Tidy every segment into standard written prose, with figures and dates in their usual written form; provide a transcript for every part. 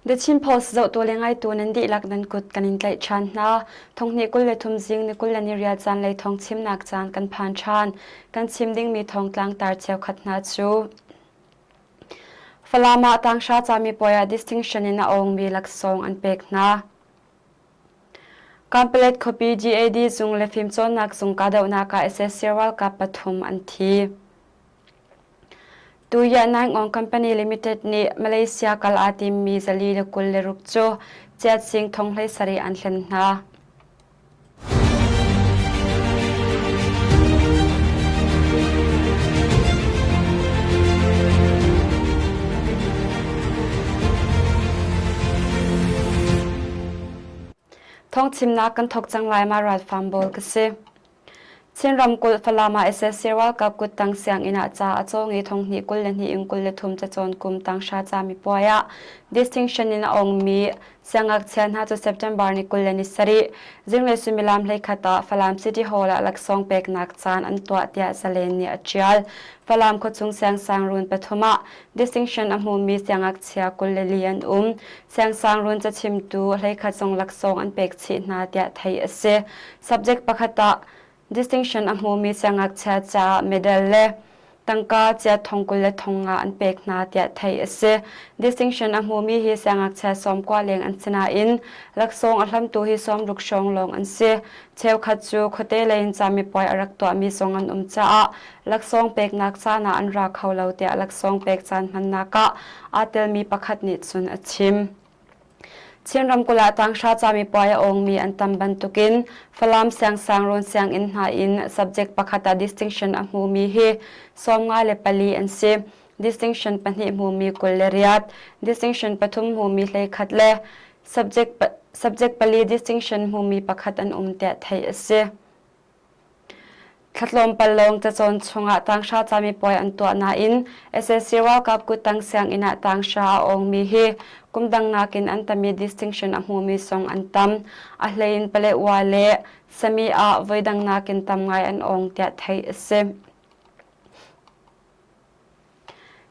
The Chin Post zohtu le ngaitu nan dihlak nan kut kan in tlaih ṭhan hna. Thonghnih 23 zing ni 24 caan lei thawng chimnak caan kan phan ṭhan. Kan chim dingmi thawngtlang tar cheukhat hna cu Falam ah tanghra camipuai ah distinction in a awngmi laksawng an pek hna. Kanpalet khuapi GAD zung le fimcawnnak zung kahdohnak ah sac ralkap pathum an thi. Tuya Naingawng Company Limited nih Malaysia kal aa timmi 426 cu chiat sing thong 17 an hlen hna. Thawngchimnak kan thawk cang lai ma ral farm bawl ka si. Chin ramkulh Falam ah sac ralkap kuttang sianginn ah ca a cawng i thonghnih 22 in 23 cacawn kum tanghra camipuai ah distinction in a ongmi siangngakchia hna cu September ni 27 zinglei suimilam 11 ah Falam City Hall ah laksawng peknak caan an tuah tiah Zalen nih a ṭial. Falam khuachung siangsangruun pathum ah distinction a hmumi siangngakchia 24 an um. Siangsangruun cachimtu 11 zong laksawng an pek chih hna tiah theih a si. Subject pakhat ah distinction a hmumi siangngakchia caah medal le tangka cia thong 25 an pek hna tiah theih a si. Distinction a hmumi hi siangngakchia 90 leng an si nain laksawng a hlamtu hi 60 hrawng lawng an si. Cheukhat cu khuate lei in camipuai a rak tuahmi zong an um caah laksawng peknak caan ah an ra kho lo tiah laksawng pek caan hmannak ah aa telmi pakhat nih cun a chim. Chin ramkulh ah tanghra camipuai a awngmi an tam bantukin Falam siangsangruun sianginn hna in subject pakhat ah distinction a hmumi hi 54 an si. Distinction pahnih hmumi 28, distinction pathum hmumi 11 le subject, subject pali distinction hmumi pakhat an um tiah theih a si. Thla tlawmpal lawng cacawn chungah tanghra camipuai an tuah nain sac ralkap kuttang sianginn ah tanghra a awngmi hi kumdang nakin an tam i distinction a hmumi zong an tam. A hlei in Paletwa le Sami ah voidang nakin tam ngai an awng tiah theih a si.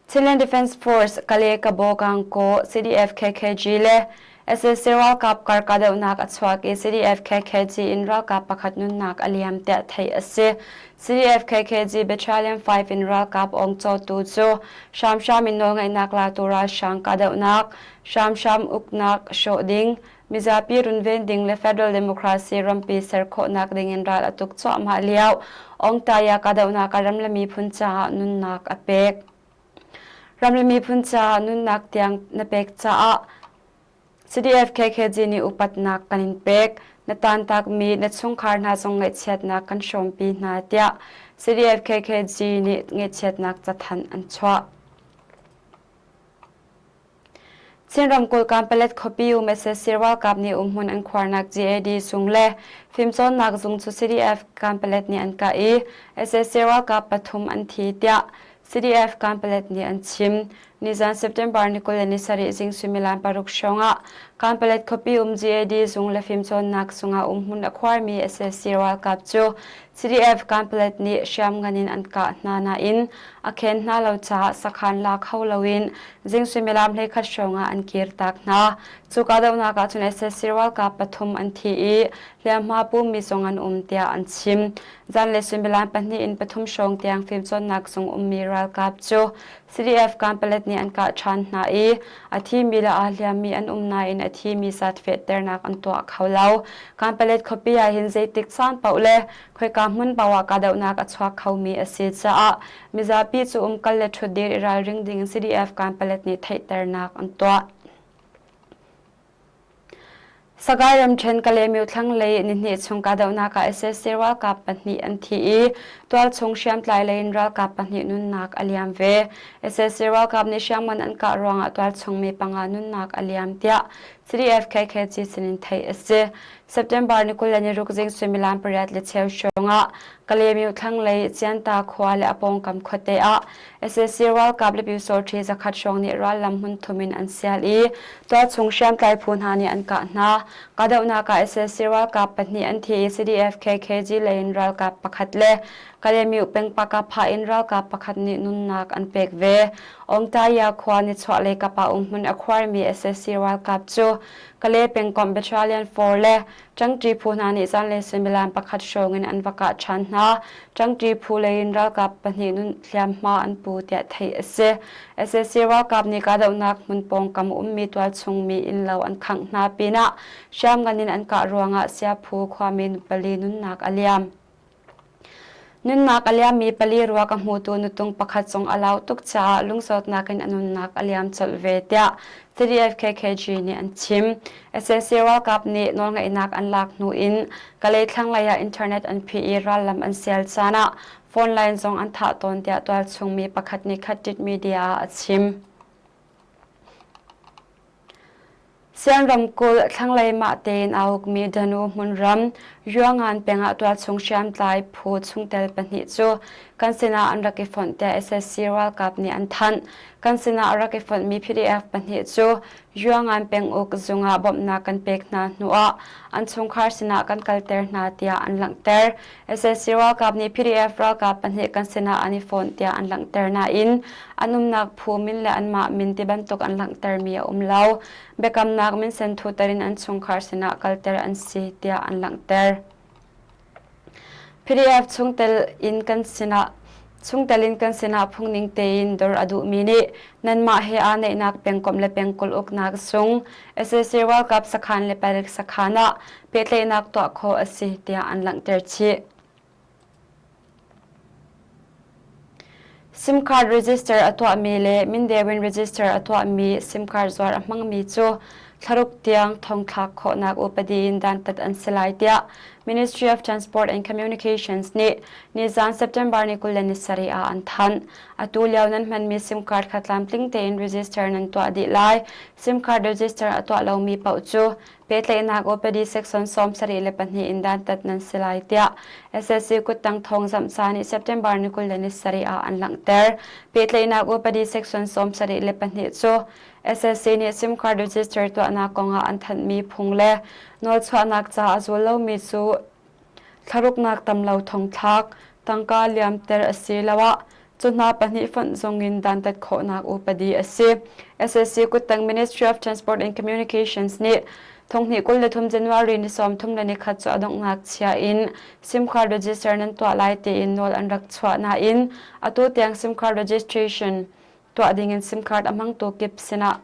Chinland Defence Force, Kale Kabo Gangkaw, CDF KKG le sac ralkap kar kahdohnak a chuak i CDF KKG in ralkap pakhat nunnak a liam tiah theih a si. CDF KKG Battalion 5 in ralkap awng cawtu cu hramhram in nawlngeihnak latu ralhrang kahdohnak, hramhram uknak hrawh ding, mizapi runven ding le federal democracy rampi ser khawhnak ding in ral a tuk cuahmah lio Ongtaya kahdohnak ah ram le miphun caah nunnak a pek. Ram le miphun caah nunnak tiang na pek caah CDF KKG nih upatnak kan in pek. Na tantakmi na chungkhar hna zong ngaihchiatnak kan hrawmpi hna tiah CDF KKG nih ngaihchiatnak cathanh an chuah. Chin ramkulh Kanpalet khuapi um sac ralkap nih umhmun an khuarnak GAD sung le fimcawnnak zung cu CDF Kanpalet nih an kah i sac ralkap pathum an thi tiah CDF Kanpalet nih an chim. Nizan September ni 27 zing suimilam paruk hrawng ah Kanpalet khuapi um GAD zung le fimcawnnak zung ah umhmun a khuarmi sac ralkap cu CDF Kanpalet nih hriamngan in an kah hna nain a khen hna lo caah sakhan la kho loin zing suimilam 11 hrawng ah an kirtak hna. Cu kahdohnak ah cun sac ralkap pathum an thi i hliamhma pumi zong an um tiah an chim. Zanlei suimilam pahnih in pathum hrawng tiang fimcawnnak zung ummi ralkap cu CDF Kanpalet nih an kah ṭhan hna i a thimi le aa hliammi an um nain a thimi zat fehternak an tuah kho lo. Kanpalet khuapi ah hin zeitik caan paoh le khoika hmun paoh ah kahdohnak a chuak khomi a si caah mizapi cu umkal le ṭhutdir i ralring ding CDF Kanpalet nih theihternak an tuah. Sagaing ramṭhen Kalaymyo thlanglei nihnih chung kahdohnak ah sac ralkap pahnih an thi i tualchung hriamtlai lei in ralkap pahnih nunnak a liam ve. sac ralkap nih hriamngan an kah ruangah tualchung mi panga nunnak a liam tiah. CDF-KKG sinin theih a si. September ni 26 zing suimilam pariat le cheu hrawng ah Kalaymyo thlanglei Cianta khua le a pawngkam khuate ah sac ralkap le pyusawṭhi zakhat hrawng nih rallam hmun thum in an sial i tualchung hriamtlai phu hna nih an kah hna. Kahdohnak ah sac ralkap pahnih an thi i CDF-KKG lei in ralkap pakhat le Kalaymyo peng Pakapha in ralkap pakhat nih nunnak an pek ve. Ongtaya khua nichuahlei kap ah umhmun a khuarmi sac ralkap cu Kalay pengkomh Battalion 4 le Ṭangṭi phu hna nih zanlei suimilam pakhat hrawng in an va kah ṭhan hna. Ṭangṭi phu lei in ralkap pahnih nun hliamhma an pu tiah theih a si. Sac ralkap nih kahdohnak hmun pawngkam ummi tualchung mi innlo an khangh hna pinah hriamngan in an kah ruangah Siaphu khuami pali nunnak a liam. Nunnak a liammi pali ruak a hmutu nutung pakhat zong a lau tuk caah lungzawtnak in a nunnak a liam colh ve tiah CDF-KKG nih an chim. Sac ralkap nih nawlngeihnak an lak hnu in Kalay thlanglei ah internet an phih i rallam an sial caan ah phone line zong an thah tawn tiah tualchung mi pakhat nih Khatit Media ah a chim. Sian ramkulh thlanglei mah tein aa ukmi Danu hmunram Yuangan peng ah tualchung hriamtlai phu chungtel pahnih cu kan sinah an rak i fonh tiah sac ralkap nih an thanh. Kan sinah a rak i fonhmi PDF pahnih cu Yuangan penguk zung ah bawmhnak kan pek hna hnuah an chungkhar sinah kan kalter hna tiah an langhter. Sac ralkap nih PDF ralkap pahnih kan sinah an i fonh tiah an langhter nain an umnak phu min le anmah min ti bantuk an langhtermi a um lo. Biakamnak minsen thuter in an chungkhar sinah kalter an si tiah an langhter. PDF chungtel in kan sinah chungtel in kan sinah phungning tein dor a duhmi nih nanmah he aa neihnak pengkomh le pengkulh uknak sung sac ralkap sakhan le palek sakhan ah pehtlaihnak tuah khawh a si tiah an langhter chih. SIM card register a tuahmi le mindewin register a tuahmi SIM card zuar a hmangmi cu thlaruk tiang thongthlak khawhnak upadi in dantat an si lai tiah Ministry of Transport and Communications nih nizan September ni 27 ah an thanh. Atu lio nan hmanmi SIM card kha tlamtling tein register nan tuah dih lai. SIM card register a tuah lomi paoh cu Pehtlaihnak upadi section 72 in dantat nan si lai tiah SSC kuttang thawngzamh ca nih September ni 27 ah an langhter. Pehtlaihnak upadi section 72 cu SSC nih SIM card register tuahnak kongah an thanhmi phung le nawlchuahnak ca a zul lomi cu Thlaruknak tam lo thongthlak, tangka liamter asiloah cu hna pahnih fonh zong in dantat khawhnak upadi a si. SSC kuttang Ministry of Transport and Communications nih thonghnih 23 January ni 33 le nikhat cu a donghnak chia in SIM card register nan tuah lai tiin nawl an rak chuah nain atu tiang SIM card registration tuah dingin SIM card a hmangtu kip sinah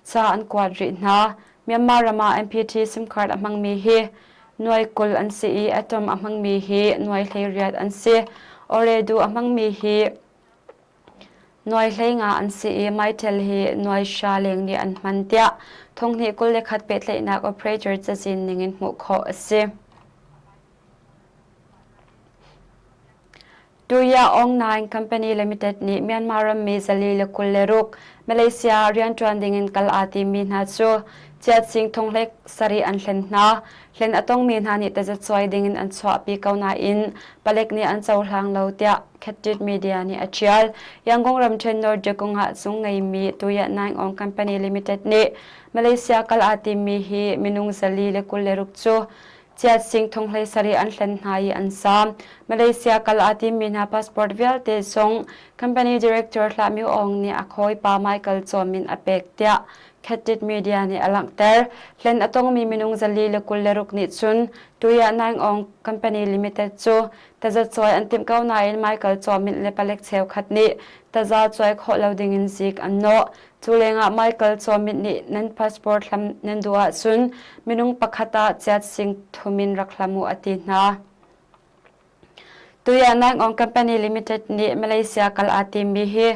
ca an kuat rih hna. Myanmar ram ah MPT SIM card a hmangmi hi nuai 20 an si i Atom a hmangmi hi nuai 18 an si. Ooredoo a hmangmi hi nuai 15 an si i Mytel hi nuai hra leng nih an hman tiah thonghnih 21 pehtlaihnak operator cazin ningin hmuh khawh a si. Tuya Aung Naing Company Limited nih Myanmar rammi 426 Malaysia ah rianṭuan dingin kal aa timmi hna cu chiatsing thonghlek sarih an hlen hna. Hlen a tongmi hna nih tazacuai dingin an chuahpi ko nain palek nih an cohlang lo tiah Khettit Media nih a ṭial. Yangon ramṭhen North Jakung ah zung ngeimi Tuya Naing Aung Company Limited nih Malaysia kal aa timmi hi minung 426 cu Chiat sing thong hlei sarih an hlen hna i an saam. Malaysia kal aa timmi hna passport vialte zong company director Hlah Myo Aung nih a hawipa Michael Chaw min a pek tiah Khettit Media nih a langhter. Hlen a tongmi minung 426 nih cun Tuya Naing Aung Company Limited cu tazacuai an timh ko nain Michael Chaw Min le palek cheukhat nih taza cuai khawh lo dingin zik an nawh. Cu lengah Michael Chawmit nih nan passport hlam nan duh ahcun minung pakhat ah chiat sing thum in rak hlam u a ti hna. Tuya Naingong Company Limited nih Malaysia kal aa timmi hi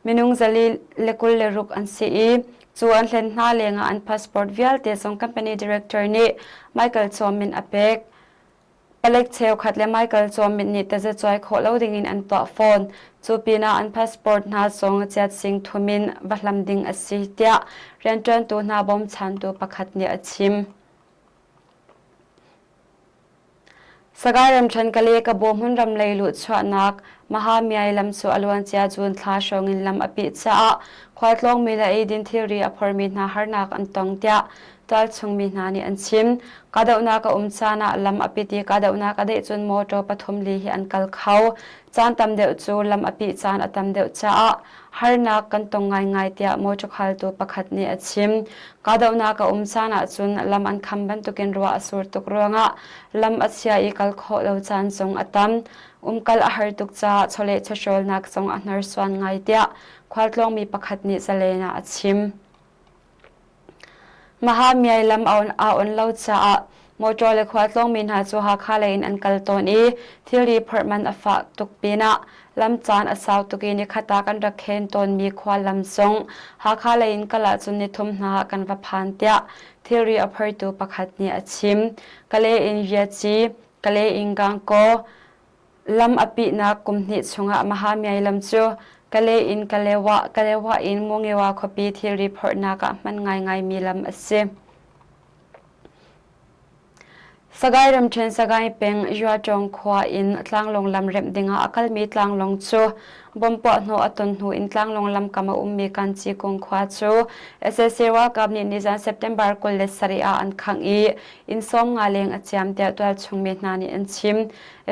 minung 426 an si i cu an hlen hna lengah an passport vialte zong company director nih Michael Chawmin a pek. Palek cheukhat le Michael Cawmit nih tazacuai khawh lo dingin an tuah fawn. Cu pinah an passport hna zong chiat sing thum in va hlam ding a si tiah rianṭuantu hna bawmchantu pakhat nih a chim. Sagaing ramṭhen Kale Kabaw hmunram lei luhchuahnak Mahamiai lam cu a luancia June thla hrawng in lam a pih caah khualtlawngmi le eidin thilri a phormi hna harnak an tong tiah tualchung mi hna nih an chim. Kahdohnak a um caan ah lam a pit i kahdohnak a daih cun mawṭaw pathum li hi an kal kho. Caan tam deuh cu lam a pih caan a tam deuh caah harnak kan tong ngaingai tiah mawṭaw khaltu pakhat nih a chim. Kahdohnak a um caan ahcun lam an kham bantukin ruah a sur tuk ruangah lam a chia i kal khawh lo caan zong a tam. Umkal a har tuk caah chawleh chawhrawlnak zong a hnorsuan ngai tiah khualtlawngmi pakhat nih Zalen ah a chim. Mahamiai lam aa on lo caah mawṭaw le khualtlawngmi hna cu Hakha lei in an kal tawn i thilri phorh man a fah tuk pinah lam caan a sau tuk i nikhat ah kan rak khen tawnmi khua lam zong Hakha lei in kal ahcun nithum hna ah kan va phan tiah thilri a phortu pakhat nih a chim. Kalay in Riaci, Kalay in Gangaw, Lam a pihnak kum hnih chungah Mahamiai lam cu Kalay in Kalewa, Kalewa in Ngongewa khuapi thilri phorhnak ah hman ngaingaimi lam a si. Sagaing ramṭhen Sagaing peng Yuaṭawng khua in tlanglawng lam remh dingah a kalmi tlanglawng cu bomb puahhnawh a ton hnu in tlanglawng lamkam a ummi Kanci kung khua cu sac ralkap nih nizan September 27 ah an khangh i inn 50 leng a ciam tiah tualchung mi hna nih an chim.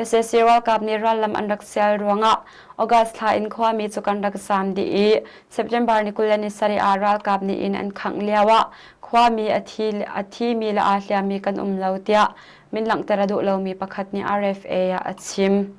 Sac ralkap nih rallam an rak sial ruangah August thla in khuami cu kan rak zaam dih i September ni 27 ah ralkap nih inn an khangh lioah khuami a thi a thimi le aa hliammi kan um lo tiah min langhter a duh lomi pakhat nih RFA ah a chim.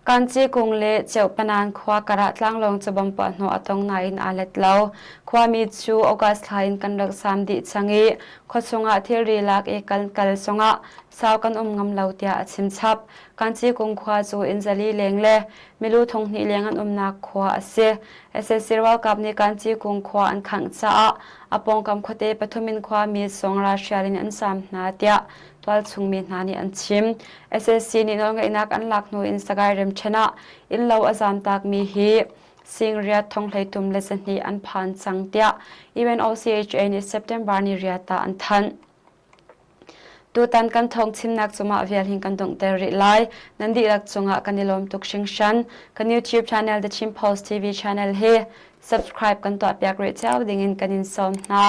Kanci kung le Ceupanan khua karah tlanglawng cu bomb puahhnawh a tong nain aa let lo. Khuami cu August thla in kan rak zaam dih cang i khuachung ah thilri lak i kan kal zongah sau kan um ngam lo tiah a chim chap. Kanci kung khua cu inn zali leng le milu thonghnih leng an umnak khua a si. Sac ralkap nih Kanci kung khua an khangh caah a pawngkam khuate pathum in khuami zong ralhrial in an zaam hna tiah tualchung mi hna nih an chim. Sac nih nawlngeihnak an lak hnu in Sagaing remṭhen ah innlo a zamtakmi hi singriat thonghleitum le zahnih an phan cang tiah UNOCHA nih September ni riat ah an thanh. Tutan kan thawng chimnak cu mah vial hin kan donghter rih lai. Nan dihlak cungah kan i lawm tuk hringhran. Kan YouTube channel The Chin Post TV channel hi subscribe kan tuahpiak rih cio dingin kan in sawm hna.